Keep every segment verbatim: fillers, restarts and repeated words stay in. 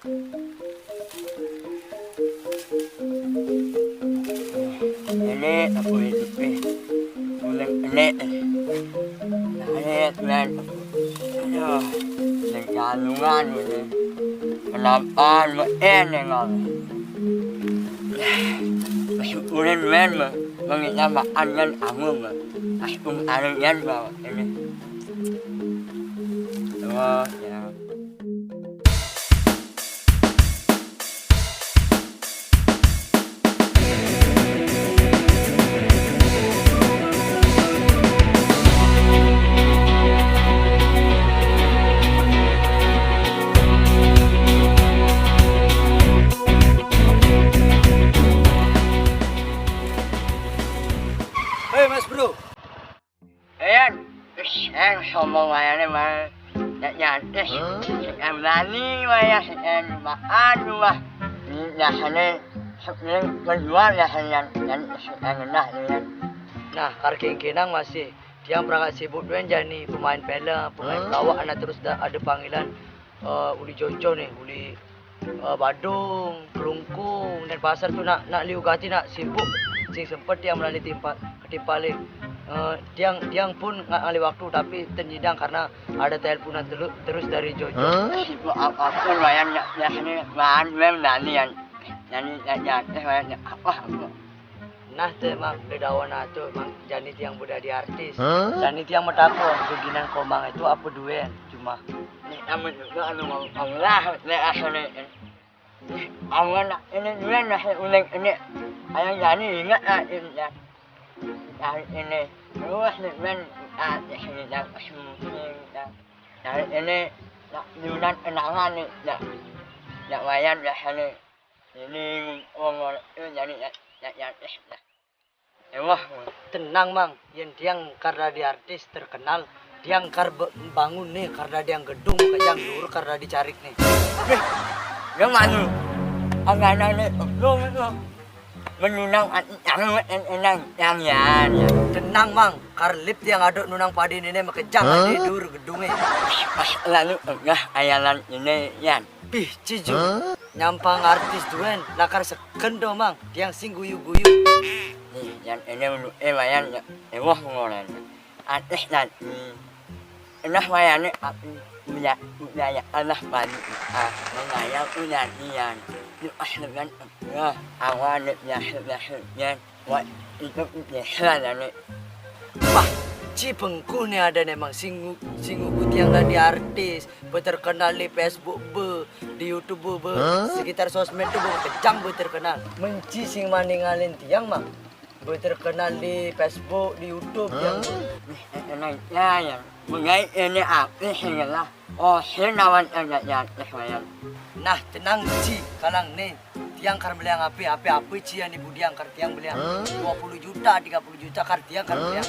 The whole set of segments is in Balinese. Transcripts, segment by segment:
Ini aku hidup eh. Ulang enek eh. Nah, ini aku. Aduh, ini kalungan ini. Kenapa me en dengan? Masih urin men me. Mengingat makan dengan aku me. Masih um arin dengan bawa ini. Terus ya. Hei, Mas Bro. Ayan, ish, ayan, sombong wayahne mah. Nyak nyantis. Sing berani wayah, sing makan rumah. Ini biasanya sing penjual biasanya yang sing ngenah ini. Nah, kar kengkenang masih. Tiang perangkat sibuk duen jani pemain film, pemain pelawak, anak terus da, ada panggilan eh, uli Jojo nih, uli eh, Badung, Kelungkung, Denpasar tuh nak nak liu gati nak sibuk. Sing sempet tiang melani timpa ketimpalin. Eh, tiang tiang pun nggak ngalih waktu tapi tenyidang karena ada teleponan telu, terus dari Jojo. Sibuk apa-apa lumayan nyak nyak nih bahan mem nani yang nani nyak nyak teh banyak apa apa. Nah, teh, Mang, dedawan atuh, Mang, jani tiang bedadi artis. Jani tiang metakon, keginan komang itu apa duen, cuma. Ini amat juga anu mau Allah, nek asal ini. Awan ini duen nah ulang ini. Ayang jani ingat ah ini ya. Hari ini terus nih men ah di sini dah semua dah. Hari ini nak lunan kenangan nih dah. Nak wayan dah hari. Ini ngomong itu jadi ya ya ya. Ewah. Tenang, Mang. Yen tiang kar dadi artis terkenal, tiang kar be- bangun nih, kar dadi yang gedung, kejang dur, kar dadi carik nih. Dia manu. Angan-angan nih, belum itu. Menunang ati yang en enang yang yan. Tenang, Mang. Kar lip tiang aduk nunang padi ini makejang adi dur gedungnya. Pas lalu enggah ayalan ini yan. Pih, Cijo. Nyampang artis duen, lakar seken do, Mang. Tiang sing guyu-guyu. Nih, yang ini menurut eh wayan ya. Eh wah ngoran. Artis nanti. Enah wayane api punya budaya Allah bani. Ah, mengayal punya nian. Lu ah dengan ya, awan ya ya ya. Wah, itu biasa lah nih. Wah, ci pengku nih ada nih, Mang, sing sing tiang dadi artis, be terkenal di Facebook be, di YouTube be, sekitar sosmed tuh be kejang be terkenal. Menci sing maningalin tiang, Mang, be terkenal di Facebook, di YouTube tiang. Nih, eh, eh, nah, ya, ya. Mengai ini apa sih lah? Oh, sinawan aja ya, ya, ya. Nah, tenang, Ci, kalang nih. Tiang kar meliang ape, ape, ape, Ci, ani budiang kar tiang meliang. Dua puluh juta, tiga puluh juta kar tiang kar meliang.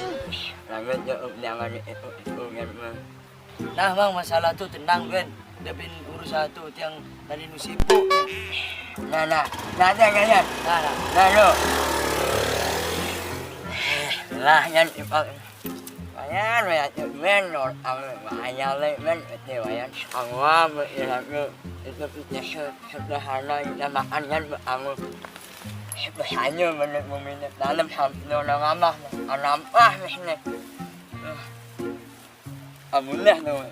Lalu jawab jangan itu itu kan mah. Nah, Mang, masalah tuh tenang, Gwen. Depin urusan tuh tiang tadi nu sibuk. Nah, nah, nah, nah, nah, nah. Nah, nah. Nah, lu. Lah, yang ipak. Ayan, waya men or ame waya le men ete waya. Angwa me ilaku itu itu sederhana kita makan kan ame. Bahanya menit meminit dalam sampai orang amah anampah nih. Amunah no.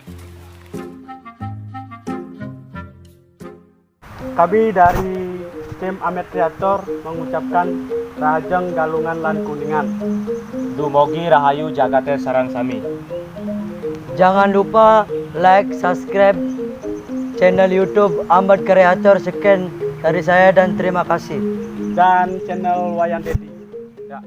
Kami dari tim Amet Creator mengucapkan rahajeng Galungan lan Kuningan. Dumogi rahayu jagate sareng sami. Jangan lupa like, subscribe channel YouTube Amet Creator. Sekian dari saya dan terima kasih. Dan channel Wayan Dedi. Ya.